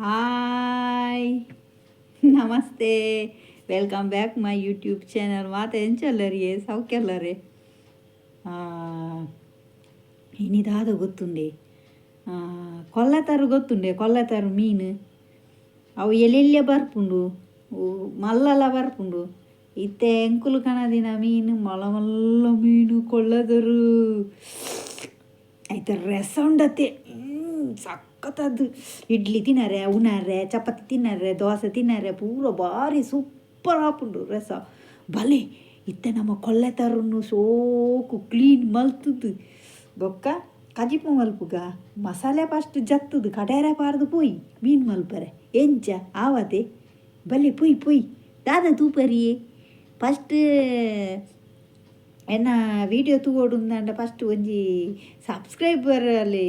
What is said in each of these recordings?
Hi, namaste, welcome back my YouTube channel. ಮಾತ ಎಂಚಲ್ಲರಿ, ಸೌಖ್ಯಲ್ಲರೇ? ಇನಿದಾದ ಗೊತ್ತುಂಡೆ, ಕೊಲ್ಲತರು ಗೊತ್ತುಂಡೆ. ಕೊಲ್ಲತರು ಮೀನು ಅವು ಎಲ್ಲೆಲ್ಲೆ ಬರ್ಪುಂಡು, ಮಲ್ಲಲ ಬರ್ಪುಂಡು. ಇತ್ತೆ ಎಂಕುಲು ಕನದಿನ ಮೀನು ಮಲ್ಲ ಮಲ್ಲ ಮೀನು ಕೊಲ್ಲದರು. ಐತ ರಸ ಉಂಡತೆ, ಸಖತ್ತದು. ಇಡ್ಲಿ ತಿನ್ನರೆ, ಉಣರೆ, ಚಪಾತಿ ತಿನ್ನರೆ, ದೋಸೆ ತಿನ್ನರೆ ಪೂರ ಭಾರಿ ಸೂಪರ್ ಆಪುಂಡು ರಸ ಬಲೆ. ಇತ್ತೆ ನಮ್ಮ ಕೊಲ್ಲೆತರುನು ಸೋಕು ಕ್ಲೀನ್ ಮಲ್ತುದು ಬೊಕ್ಕ ಕಜಿಪು ಮಲ್ಪುಗ. ಮಸಾಲೆ ಫಸ್ಟ್ ಜತ್ತುದು ಕಡೇರೆ ಪಾರ್ದು ಪೋಯಿ ಮೀನು ಮಲ್ಪರೆ. ಎಂಚ ಆವತೆ? ಬಲೆ ಪೊಯ್ ಪೊಯ್. ದಾದ ತೂಪರಿಯೇ? ಫಸ್ಟ್ ಎನ್ನ ವಿಡಿಯೋ ತೂವೊಡುಂದಾಂಡ ಫಸ್ಟ್ ಒಂಜಿ ಸಬ್ಸ್ಕ್ರೈಬರ್ ಅಲ್ಲಿ.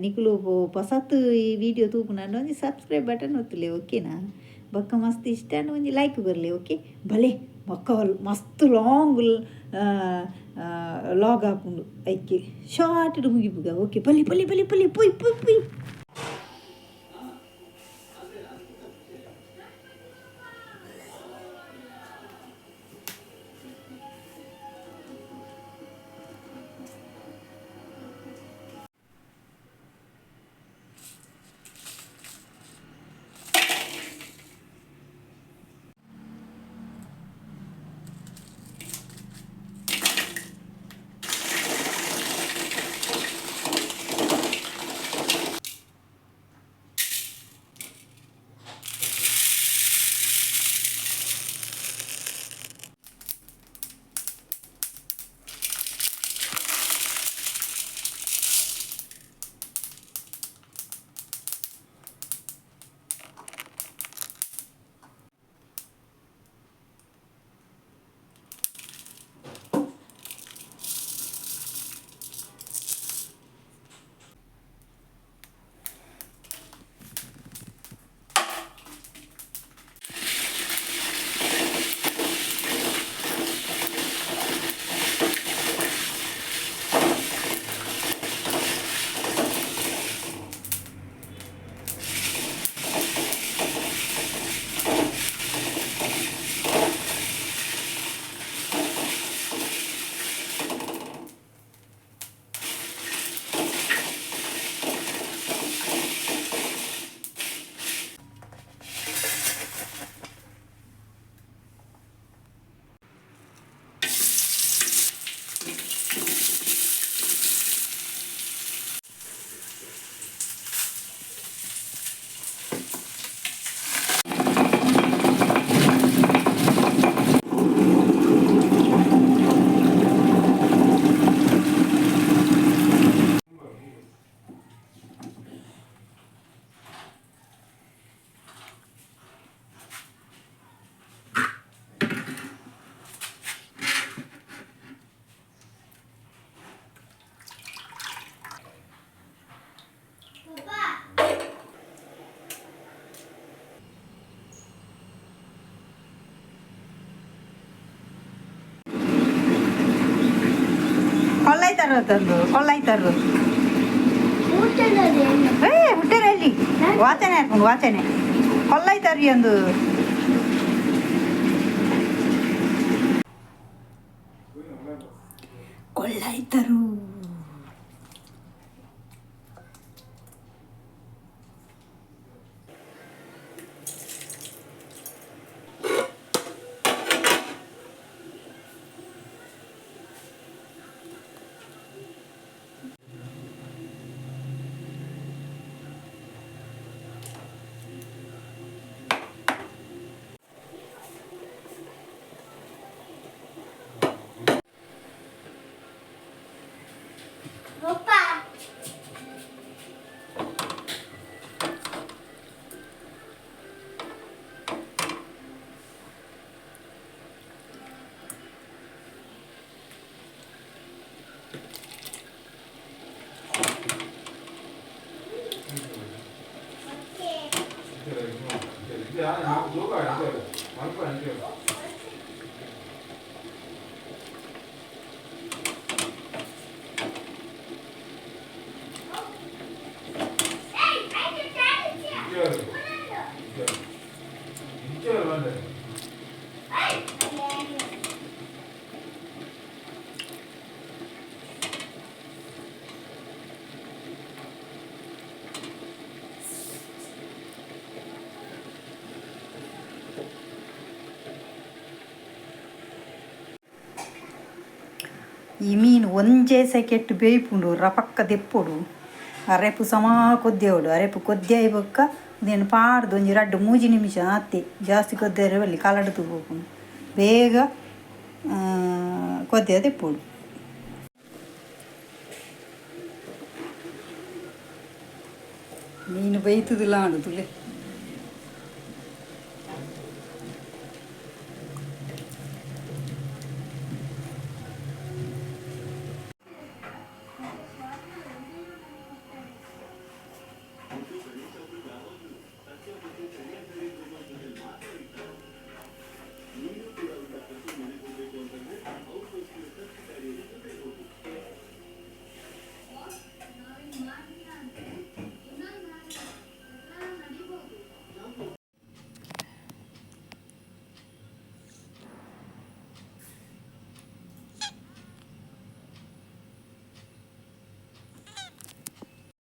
ನಿಕುಲು ಪೊಸತ್ ಈ ವಿಡಿಯೋ ತೂಪುನಾಂಡ ಒಂಜಿ ಸಬ್ಸ್ಕ್ರೈಬ್ ಬಟನ್ ಒತ್ತುಲೆ, ಓಕೆನಾ? ಬೊಕ್ಕ ಮಸ್ತ್ ಇಷ್ಟ ಆಂಡ ಒಂಜಿ ಲೈಕ್ ಬರಲಿ, ಓಕೆ. ಬಲೆ, ಬೊಕ್ಕ ಮಸ್ತ್ ಲಾಂಗ್ ಲಾಗ್ ಆಪುಂಡು, ಐಕೆ ಶಾರ್ಟ್ ಮುಗಿಪುಗ. ಓಕೆ, ಬಲೆ ಬಲೆ ಬಲೆ ಬಲೆ, ಪೊಯ್ ಪೊಯ್ ಪೊಯ್. ಕೊಲ್ಲೈತಾರ ತಂದು ಕೊಲ್ಲೈತಾರು. ಏ ಹುಟ್ಟರಲ್ಲಿ ವಾಚನೆ ಹಾಕೊಂಡು ವಾಚನೆ ಕೊಲ್ಲೈತಾರಿ ಒಂದು. ಕೊಲ್ಲೈತರು. ಈ ಮೀನ್ ಒಂಜೇ ಸೆಕೆಟ್ ಬೇಯ್ಪುಂಡು ರಪಕ್ಕ ದೆಪ್ಪೊಡು ಅರೆಪು ಸಮ ಕೊದ್ದಿಯವಡು ಅರೆಪು ಕೊದ್ದಿಯಾಯಿ ಬೊಕ್ಕ ಉಂದೆನ್ ಪಾಡ್ದು ಒಂಜಿ ರಡ್ಡ್ ಮೂಜಿ ನಿಮಿಷ ಆತೆ ಜಾಸ್ತಿ ಕೊದ್ದಿಯರೆ ಬಲ್ಲಿ ಕಲಡ್ದು ಪೋಪುಂಡು ಬೇಗ ಕೊದ್ದಿಯ ದೆಪ್ಪೊಡು. ಮೀನು ಬೈತುದಿಲ್ಲ ಆಂಡ್ ತೂಲೆ.